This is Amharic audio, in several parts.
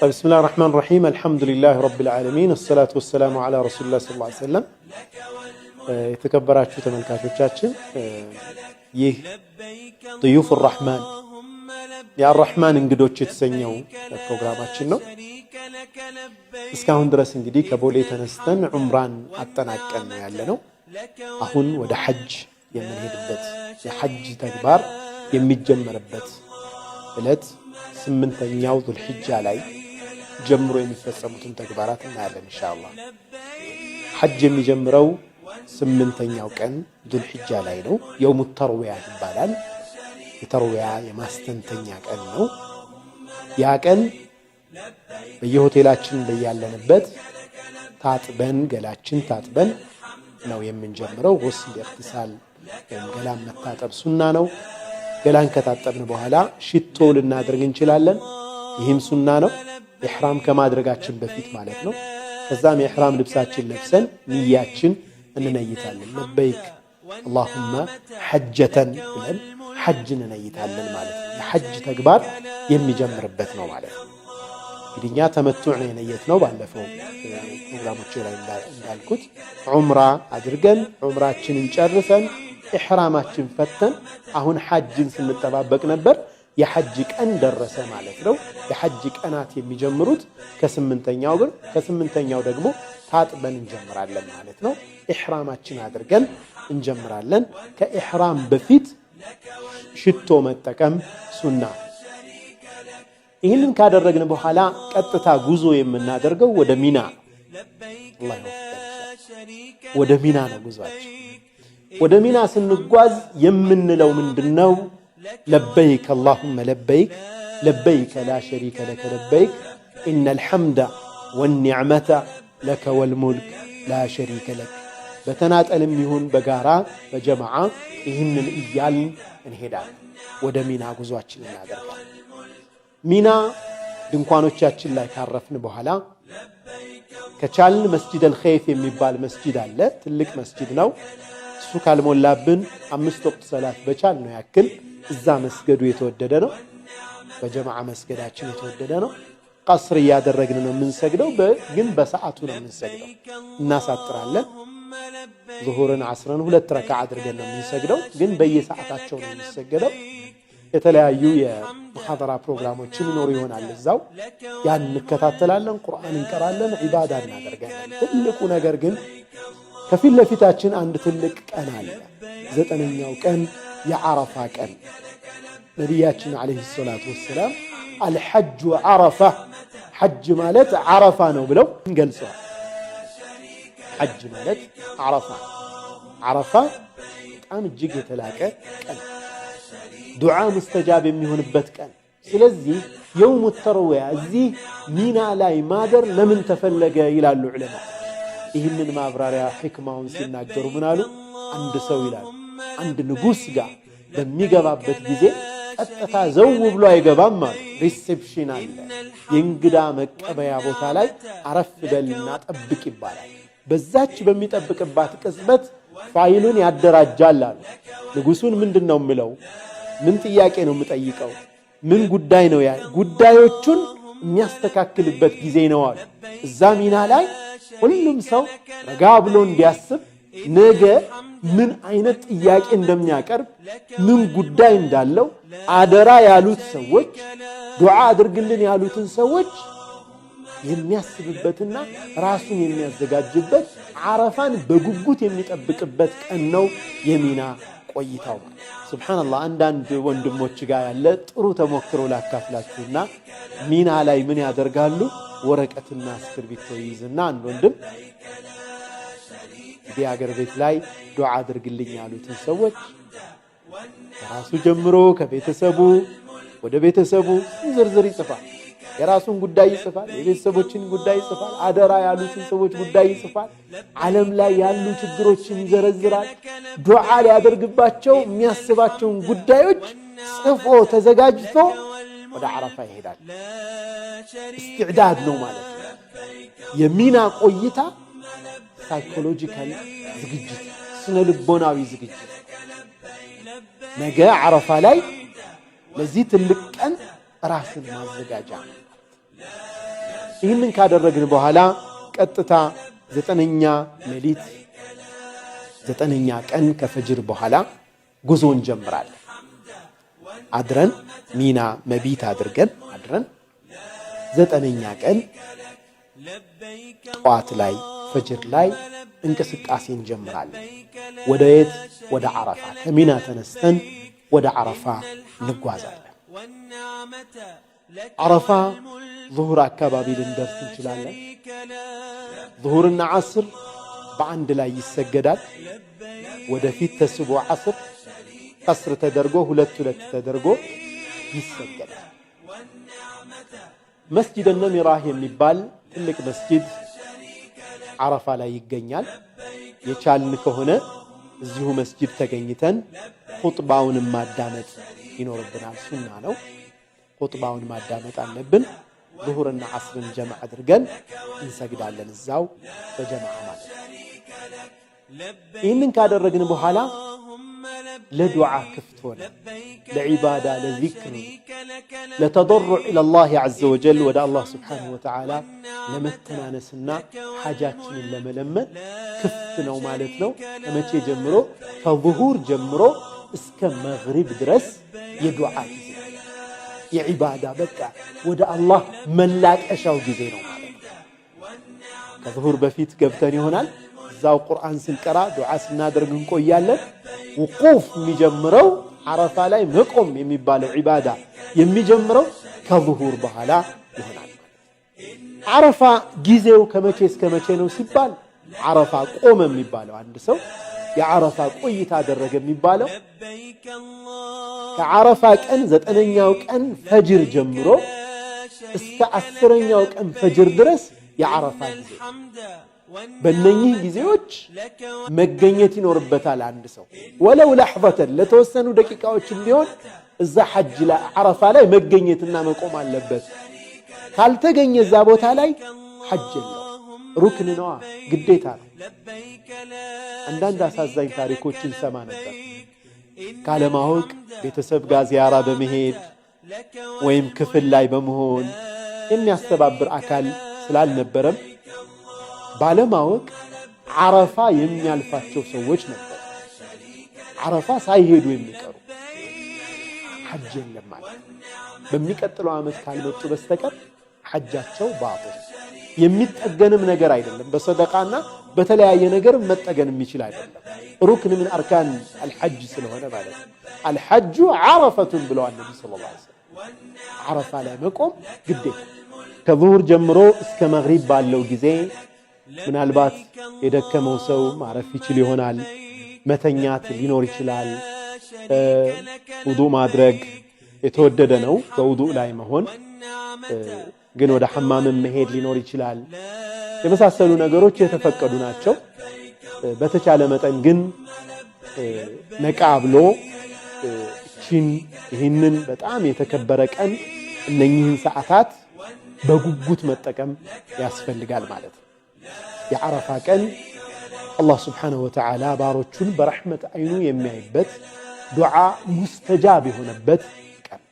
بسم الله الرحمن الرحيم، الحمد لله رب العالمين، الصلاة والسلام على رسول الله صلى الله عليه وسلم። የተከበራችሁ ተመልካቾቻችን፣ ይህ ضيوف الرحمن፣ የአራሕማን እንግዶች የተሰኘው ፕሮግራማችን ነው። እስካሁን ድረስ እንግዲህ ከቦሌ ተነስተን ዑምራን አጠናቀን ነው ያለነው። አሁን ወደ ሐጅ የምንሄድበት፣ የሐጅ ተግባር የሚጀመርበት ዕለት 8ኛው ዙልሒጃ ላይ ጀምሮ የሚፈጸሙትን ተግባራት እናያለን ኢንሻአላህ። ሐጅ የሚጀምረው 8ኛው ቀን ዙልሒጃ ላይ ነው። የውሙ ተርዊያ ይባላል። የተርዊያ የማስተንተኛ ቀን ነው። ያ ቀን በየሆቴላችን በያለንበት ታጥበን፣ ገላችን ታጥበን ነው የምንጀምረው። غسل اغتسال ወይም ገላን መታጠብ ሱና ነው። ገላን ከታጠብን በኋላ ሽቶ ልናደርግ እንችላለን። ይህም ሱና ነው። ኢሕራም ከማድረጋችን በፊት ማለት ነው። ከዛም የኢሕራም ልብሳችን ለብሰን ንያችን እንነይታለን። لبيك اللهم حجة ብለን ሐጅ እንነይታለን ማለት ነው። የሐጅ ተግባር የሚጀምርበት ነው ማለት ነው። እንግዲህ እኛ ተመቱዕ ነው የነየትነው። ባለፈው ፕሮግራሞች ላይ እንዳልኩት ዑምራ አድርገን፣ ዑምራችንን ጨርሰን፣ ኢሕራማችን ፈተን አሁን ሐጅን ስንጠባበቅ ነበር። የሐጅ ቀን ደረሰ ማለት ነው። የሐጅ ቀናት የሚጀምሩት ከ8ኛው ብር፣ ከ8ኛው ደግሞ ታጥበን እንጀምራለን ማለት ነው። ኢሕራማችን አድርገን እንጀምራለን። ከኢሕራም በፊት ሽቶ መጠቀም ሱና። ይህንን ካደረግን በኋላ ቀጥታ ጉዞ የምናደርገው ወደ ሚና ነው። አላህ ይወፍቀን። ወደ ሚና ነው ጉዟችን። ወደ ሚና ስንጓዝ የምንለው ምንድነው? لبيك اللهم لبيك، لبيك لا شريك لك لبيك، إن الحمد والنعمة لك والملك لا شريك لك። በተናጠልም ይሁን በጋራ በጀማዓ ይህንን እያልን እንሄዳለን። ወደ ሚና ጉዟችን እናደርጋለን። ሚና ድንኳኖቻችን ላይ ካረፍን በኋላ ከቻልን መስጂድ አልኸይፍ የሚባል መስጂድ አለ። ትልቅ መስጂድ ነው። እሱ ካልሞላብን አምስት ወቅት ሰላት በቻልነው ያክል እዛ መስገዱ የተወደደ ነው። በጀማዓ መስገዳችን የተወደደ ነው። ቀስር እያደረግን ነው የምንሰግደው፣ ግን በሰዓቱ ነው የምንሰግደው። እናሳጥራለን። ዙሁርን ዓስርን ሁለት ረካ አድርገን ነው የምንሰግደው፣ ግን በየሰዓታቸው ነው የሚሰገደው። የተለያዩ የሙሐደራ ፕሮግራሞችን ይኖሩ ይሆናል እዛው፣ ያን እንከታተላለን፣ ቁርአን እንቀራለን፣ ዒባዳ እናደርጋለን። ትልቁ ነገር ግን ከፊት ለፊታችን አንድ ትልቅ ቀን አለ። 9ኛው ቀን የዓረፋ ቀን። ነቢያችን عليه الصلاة والسلام الحج عرفة፣ ሐጅ ማለት ዓረፋ ነው ብለው ገልጸዋል። ሐጅ ማለት ዓረፋ። ዓረፋ በጣም እጅግ የተላቀ ቀን፣ ዱዓ ሙስተጃብ የሚሆንበት ቀን። ስለዚህ የውሙ ተርዊያ እዚህ ሚና ላይ ማደር ለምን ተፈለገ ይላሉ ዑለማ። ይህንን ማብራሪያ ሕክማውን ሲናገሩ ምን አሉ? አንድ ሰው ይላሉ አንድ ንጉስ ጋር በሚገባበት ጊዜ ቀጥታ ዘው ብሎ አይገባም አሉ። Reception አለ፣ የእንግዳ መቀበያ ቦታ ላይ አረፍ በልና ጠብቅ ይባላል። በዛች በሚጠብቅባት ቅጽበት ፋይሉን ያደራጃል አሉ። ንጉሱን ምንድን ነው የምለው? ምን ጥያቄ ነው የምጠይቀው? ምን ጉዳይ ነው? ያ ጉዳዮቹን የሚያስተካክልበት ጊዜ ነው አሉ። እዛ ሚና ላይ ሁሉም ሰው ረጋ ብሎ እንዲያስብ፣ ነገ ምን አይነት ጥያቄ እንደሚያቀርብ፣ ምን ጉዳይ እንዳለው፣ አደራ ያሉት ሰዎች፣ ዱዓ አድርግልን ያሉትን ሰዎች የሚያስብበትና ራሱን የሚያዘጋጅበት፣ ዓረፋን በጉጉት የሚጠብቅበት ቀን ነው የሚና ቆይታው ማለት። ሱብሃንአላህ፣ አንዳንድ ወንድሞች ጋር ያለ ጥሩ ተሞክሮ ላካፍላችሁና ሚና ላይ ምን ያደርጋሉ? ወረቀትና እስክርቢቶ ይይዝና አንድ ወንድም እንግዲህ አገር ቤት ላይ ዱዓ አድርግልኝ ያሉትን ሰዎች ከራሱ ጀምሮ ከቤተሰቡ ወደ ቤተሰቡ ዝርዝር ይጽፋል። የራሱን ጉዳይ ይጽፋል፣ የቤተሰቦችን ጉዳይ ይጽፋል፣ አደራ ያሉትን ሰዎች ጉዳይ ይጽፋል፣ ዓለም ላይ ያሉ ችግሮችን ይዘረዝራል። ዱዓ ሊያደርግባቸው የሚያስባቸውን ጉዳዮች ጽፎ ተዘጋጅቶ ወደ ዓረፋ ይሄዳል። استعداد ነው ማለት ነው። የሚና ቆይታ psychological ዝግጅት፣ ስነ ልቦናዊ ዝግጅት፣ ነገ ዓረፋ ላይ ለዚህ ትልቅ ቀን ራስን ማዘጋጃ። ይህንን ካደረግን በኋላ ቀጥታ 9ኛ ሌሊት 9ኛ ቀን ከፈጅር በኋላ ጉዞ እንጀምራለን። አድረን ሚና መቢት አድርገን አድረን 9ኛ ቀን ጠዋት ላይ ፈጅር ላይ እንቅስቃሴ እንጀምራለን። ወደ የት? ወደ ዓረፋ። ከሚና ተነስተን ወደ ዓረፋ እንጓዛለን። ዓረፋ ዙሁር አካባቢ ልንደርስ እንችላለን። ዙሁርና ዓስር በአንድ ላይ ይሰገዳል። ወደፊት ተስቦ ዓስር ቀስር ተደርጎ ሁለት ሁለት ተደርጎ ይሰገዳል። መስጂድ ነሚራህ የሚባል ትልቅ መስጂድ ዓረፋ ላይ ይገኛል። የቻልን ከሆነ እዚሁ መስጂድ ተገኝተን ኹጥባውን ማዳመጥ ይኖርብናል። ሱና ነው። ኹጥባውን ማዳመጥ አለብን። ዙሁርና ዓስርን ጀማዕ አድርገን እንሰግዳለን እዛው በጀማዓ ማለት ነው። ይህንን ካደረግን በኋላ ለዱዓ ክፍት ሆነ፣ ለዒባዳ፣ ለዚክር፣ ለተضሩዕ ኢለላህ ዐዘ ወጀል ወደ አላህ ስብሓነሁ ወተዓላ ለመተናነስና ሓጃችንን ለመለመን ክፍት ነው ማለት ነው። ከመቼ ጀምሮ? ከዙሁር ጀምሮ እስከ መግሪብ ድረስ የዱዓ ጊዜ፣ የዒባዳ በቃ ወደ አላህ መላቀሻው ጊዜ ነው ማለት ነው። ከዙሁር በፊት ገብተን ይሆናል እዛው ቁርአን ስንቀራ ዱዓ ስናደርግ እንቆያለን። ውቁፍ የሚጀምረው ዓረፋ ላይ መቆም የሚባለው ዒባዳ የሚጀምረው ከዙሁር በኋላ ይሆናል። ዓረፋ ጊዜው ከመቼ እስከ መቼ ነው ሲባል ዓረፋ ቆመ የሚባለው አንድ ሰው የዓረፋ ቆይታ አደረገ የሚባለው ከዓረፋ ቀን 9ኛው ቀን ፈጅር ጀምሮ እስከ 10ኛው ቀን ፈጅር ድረስ የዓረፋ ጊዜ። በእነኚህ ጊዜዎች መገኘት ይኖርበታል አንድ ሰው ወለው ለሕظተን ለተወሰኑ ደቂቃዎችም ቢሆን እዛ ሐጅ ላይ ዓረፋ ላይ መገኘትና መቆም አለበት። ካልተገኘ እዛ ቦታ ላይ ሐጅ የለውም። ሩክን ነዋ፣ ግዴታ ነው። አንዳንድ አሳዛኝ ታሪኮችን ሰማ ነበር። ካለማወቅ ቤተሰብ ጋር ዚያራ በመሄድ ወይም ክፍል ላይ በመሆን የሚያስተባብር አካል ስላልነበረም ባለማወቅ ዓረፋ የሚያልፋቸው ሰዎች ነበሩ። ዓረፋ ሳይሄዱ የሚቀሩ ሐጅ የለም ማለት ነው። በሚቀጥለው ዓመት ካልመጡ በስተቀር ሐጃቸው ባጢል፣ የሚጠገንም ነገር አይደለም። በሰደቃና በተለያየ ነገር መጠገን የሚችል አይደለም። ሩክን ምን አርካን አልሐጅ ስለሆነ ማለት ነው። አልሐጁ ዓረፈቱን ብለዋል ነቢ ሰለላሁ ዐለይሂ ወሰለም። ዓረፋ ላይ መቆም ግዴታ። ከዙሁር ጀምሮ እስከ መግሪብ ባለው ጊዜ ምናልባት የደከመው ሰው ማረፍ ይችል ይሆናል። መተኛት ሊኖር ይችላል። ውዱእ ማድረግ የተወደደ ነው፣ በውዱእ ላይ መሆን። ግን ወደ ሐማምም መሄድ ሊኖር ይችላል። የመሳሰሉ ነገሮች የተፈቀዱ ናቸው። በተቻለ መጠን ግን ነቃ ብሎ እቺን ይህንን በጣም የተከበረ ቀን እነኚህን ሰዓታት በጉጉት መጠቀም ያስፈልጋል ማለት ነው። የዓረፋ ቀን አላህ ስብሓነሁ ወተዓላ ባሮቹን በረሕመት አይኑ የሚያይበት ዱዓ ሙስተጃብ የሆነበት ቀን።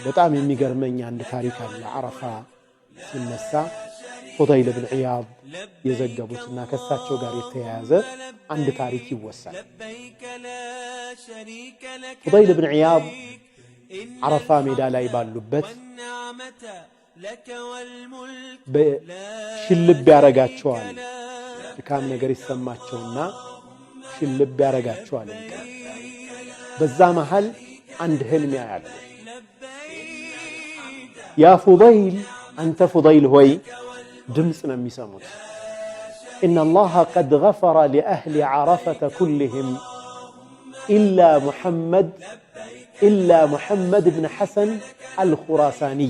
በጣም የሚገርመኝ አንድ ታሪክ አለ። ዓረፋ ሲነሳ ፉደይል ብን ዒያድ የዘገቡትና ከሳቸው ጋር የተያያዘ አንድ ታሪክ ይወሳል። ፉደይል ብን ዒያድ ዓረፋ ሜዳ ላይ ባሉበት ሽልብ ያረጋቸዋል። ድካም ነገር ይሰማቸውና ሽልብ ያረጋቸዋል። በዛ መሃል አንድ ህልም ያያሉ። ያ ፉደይል፣ አንተ ፉደይል ሆይ፣ ድምፅ ነው የሚሰሙት። ኢነላሃ ቀድ ገፈረ ሊአህሊ ዓረፈተ ኩልህም ኢላ ሙሐመድ ብን ሐሰን አልኹራሳኒ።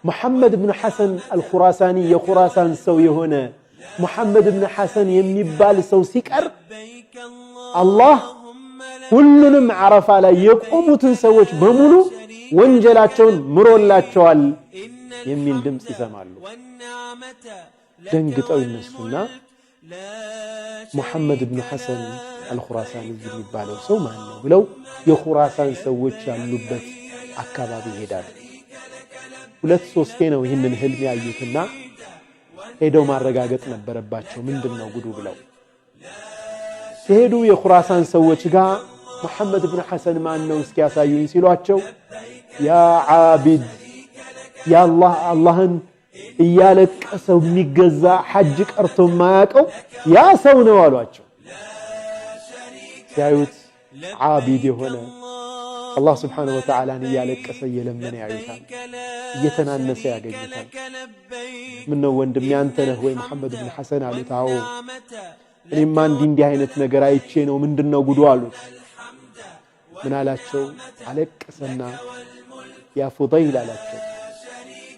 ሙሐመድ ብን ሐሰን አልኹራሳኒ የኹራሳን ሰው የሆነ ሙሐመድ ብን ሐሰን የሚባል ሰው ሲቀር አላህ ሁሉንም ዓረፋ ላይ የቆሙትን ሰዎች በሙሉ ወንጀላቸውን ምሮላቸዋል የሚል ድምፅ ይሰማሉ። ደንግጠው ይነሱና ሙሐመድ ብን ሐሰን አልኹራሳኒ የሚባለው ሰው ማን ነው ብለው የኹራሳን ሰዎች ያሉበት አካባቢ ይሄዳሉ። ሁለት ሶስቴ ነው ይህንን ህልም ያዩትና ሄደው ማረጋገጥ ነበረባቸው፣ ምንድነው ጉዱ ብለው። ሲሄዱ የኹራሳን ሰዎች ጋር መሐመድ ብን ሐሰን ማን ነው እስኪ ያሳዩኝ ሲሏቸው፣ ያ ዓቢድ፣ ያ አላህ፣ አላህን እያለቀሰው የሚገዛ፣ ሐጅ ቀርቶ የማያውቀው ያ ሰው ነው አሏቸው። ሲያዩት ዓቢድ የሆነ፣ አላህ ስብሓነሁ ወተዓላን እያለቀሰ እየለመነ ያዩታል፣ እየተናነሰ ያገኙታል። ምነው ወንድሜ፣ አንተ ነህ ወይ መሐመድ ብን ሐሰን አሉት። አዎ፣ እኔማ እንዲህ እንዲህ አይነት ነገር አይቼ ነው፣ ምንድነው ጉዱ አሉት። ምን አላቸው? አለቀሰና ያ ፉደይል አላቸው፣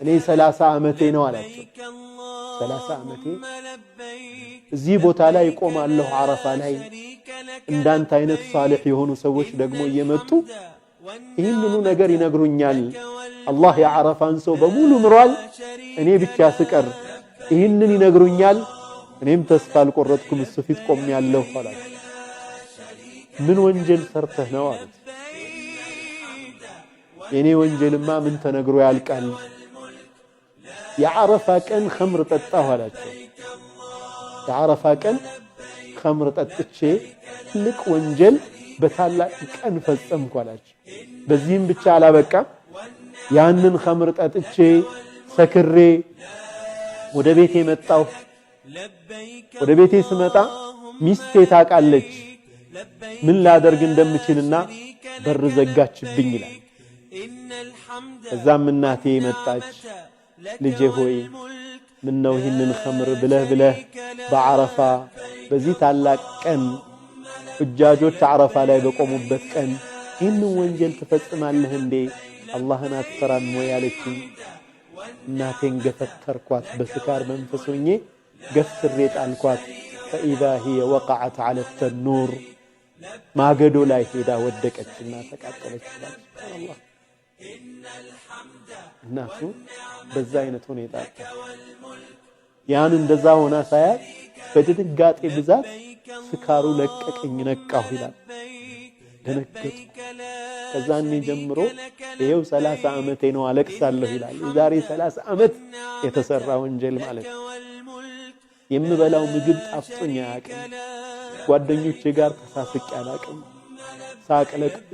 እኔ 30 ዓመቴ ነው አላቸው። 30 ዓመቴ እዚህ ቦታ ላይ እቆማለሁ አረፋ ላይ፣ እንዳንተ አይነት ሳሊሕ የሆኑ ሰዎች ደግሞ እየመጡ ይህንኑ ነገር ይነግሩኛል። አላህ የዓረፋን ሰው በሙሉ ምሯል፣ እኔ ብቻ ስቀር ይህንን ይነግሩኛል። እኔም ተስፋ አልቆረጥኩም፣ እሱ ፊት ቆሜያለሁ አላቸው። ምን ወንጀል ሰርተህ ነው አሉት። የኔ ወንጀልማ ምን ተነግሮ ያልቃል? የዓረፋ ቀን ኸምር ጠጣሁ አላቸው። የዓረፋ ቀን ኸምር ጠጥቼ ትልቅ ወንጀል በታላቅ ቀን ፈጸምኩ አላቸው። በዚህም ብቻ አላበቃም። ያንን ኸምር ጠጥቼ ሰክሬ ወደ ቤቴ መጣሁ። ወደ ቤቴ ስመጣ ሚስቴ ታውቃለች ምን ላደርግ እንደምችልና በር ዘጋችብኝ ይላል። ከዛም እናቴ መጣች። ልጄ ሆይ፣ ምነው ይህንን ኸምር ብለህ ብለህ በዓረፋ፣ በዚህ ታላቅ ቀን፣ ሁጃጆች ዓረፋ ላይ በቆሙበት ቀን ይህንን ወንጀል ትፈጽማለህ እንዴ? አላህን አትፈራም ወይ አለችኝ። እናቴን ገፈተርኳት፣ በስካር መንፈስ ሆኜ ገፍትሬ ጣልኳት። فإذا هي وقعت على التنور፣ ማገዶ ላይ ሄዳ ወደቀችና ተቃጠለች። ሱብሃንአላህ፣ እናቱ በዛ አይነት ሁኔታ ያን እንደዛ ሆና ሳያት በድንጋጤ ብዛት ስካሩ ለቀቀኝ፣ ነቃሁ ይላል። ደነገጥኩ። ከዛኔ ጀምሮ ይሄው 30 ዓመቴ ነው አለቅሳለሁ ይላል። የዛሬ 30 ዓመት የተሰራ ወንጀል ማለት ነው። የምበላው ምግብ ጣፍጦኝ አያውቅም። ጓደኞቼ ጋር ተሳስቄ አላውቅም። ሳቅ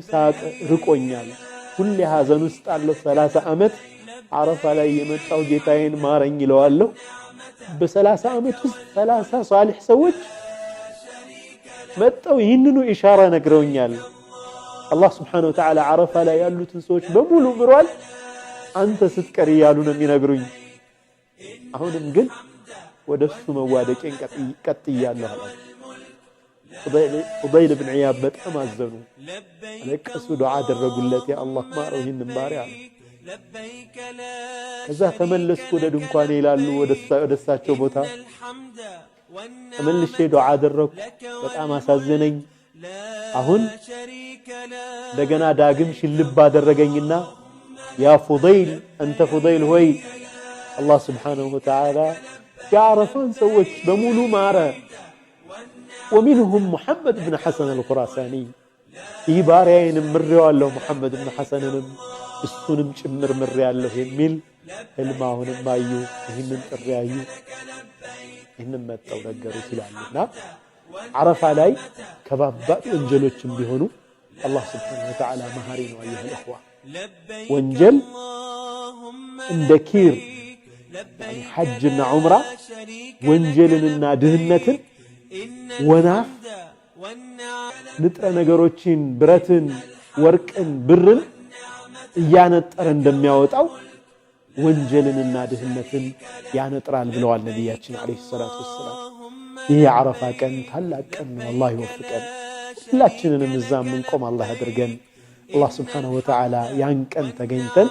ሳቅ ርቆኛል። ሁሌ ሀዘን ውስጥ አለሁ። 30 ዓመት አረፋ ላይ የመጣው ጌታዬን ማረኝ ይለዋለሁ። በ30 ዓመት ውስጥ 30 ሷሊህ ሰዎች መጠው ይህንኑ ኢሻራ ነግረውኛል። አላህ ስብሓነሁ ወተዓላ አረፋ ላይ ያሉትን ሰዎች በሙሉ ምሯል፣ አንተ ስትቀር እያሉ ነው የሚነግሩኝ። አሁንም ግን ወደ እሱ መዋደቄን ቀጥያለሁ አላቸው። ፉደይል ብን ዒያድ በጣም አዘኑ፣ አለቀሱ፣ ዱዓ አደረጉለት። ያ አላህ ማረው ይህንን ባሪያ አሉ። ከዛ ተመለስኩ ወደ ድንኳኔ ይላሉ፣ ወደ እሳቸው ቦታ ተመልሼ ዱዓ አደረግኩ። በጣም አሳዘነኝ። አሁን እንደገና ዳግም ሽልብ አደረገኝና ያ ፉደይል፣ አንተ ፉደይል ሆይ፣ አላህ ስብሓነሁ ወተዓላ የዓረፋን ሰዎች በሙሉ ማረ። ወሚንሁም ሙሐመድ ብን ሐሰን አልኹራሳኒ፣ ይህ ባሪያዬንም ምሬዋለሁ፣ ሙሐመድ ብን ሐሰንንም እሱንም ጭምር ምሬያለሁ የሚል ህልም አሁንም አዩ። ይህንን ጥሪ አዩ። ይህንን መጠው ነገሩት ይላሉና ዓረፋ ላይ ከባባድ ወንጀሎችም ቢሆኑ አላህ ስብሓነሁ ወተዓላ መሃሪ ነው። አዩሀል እኽዋ፣ ወንጀል እንደ ኪር፣ ሐጅና ዑምራ ወንጀልንና ድህነትን ወናፍ ንጥረ ነገሮችን፣ ብረትን፣ ወርቅን፣ ብርን እያነጠረ እንደሚያወጣው ወንጀልንና ድህነትን ያነጥራል ብለዋል ነቢያችን ዓለይሂ ሰላቱ ወሰላም። ይህ የዓረፋ ቀን ታላቅ ቀን ነው። አላህ ይወፍቀን። ሁላችንንም እዛ የምንቆም አላህ ያድርገን። አላህ ስብሓነሁ ወተዓላ ያን ቀን ተገኝተን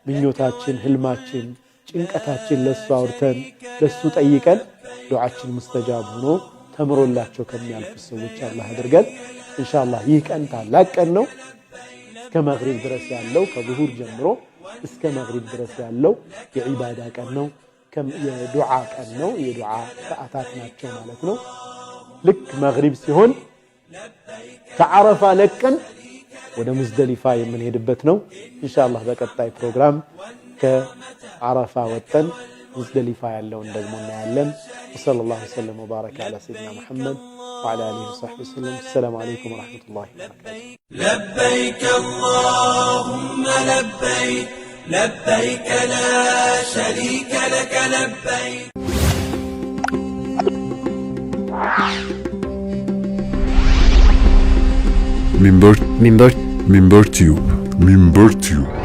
ምኞታችን፣ ህልማችን፣ ጭንቀታችን ለሱ አውርተን፣ ለሱ ጠይቀን፣ ዱዓችን ሙስተጃብ ሆኖ ተምሮላቸው ከሚያልፉ ሰዎች አላህ ያድርገን። ኢንሻአላህ ይህ ቀን ታላቅ ቀን ነው። እስከ መግሪብ ድረስ ያለው፣ ከዙሁር ጀምሮ እስከ መግሪብ ድረስ ያለው የዒባዳ ቀን ነው። የዱዓ ቀን ነው። የዱዓ ሰዓታት ናቸው ማለት ነው። ልክ መግሪብ ሲሆን ከዓረፋ ለቀን ወደ ሙዝደሊፋ የምንሄድበት ነው። ኢንሻአላህ በቀጣይ ፕሮግራም ከዓረፋ ወጥተን ሙዝደሊፋ ያለውን ደግሞ እናያለን። وصلى الله وسلم وبارك على سيدنا محمد وعلى آله وصحبه وسلم። السلام عليكم ورحمة الله وبركاته። لبيك اللهم لبيك، لبيك لا شريك لك لبيك. Minber Minber Minber Tube. Minber Tube.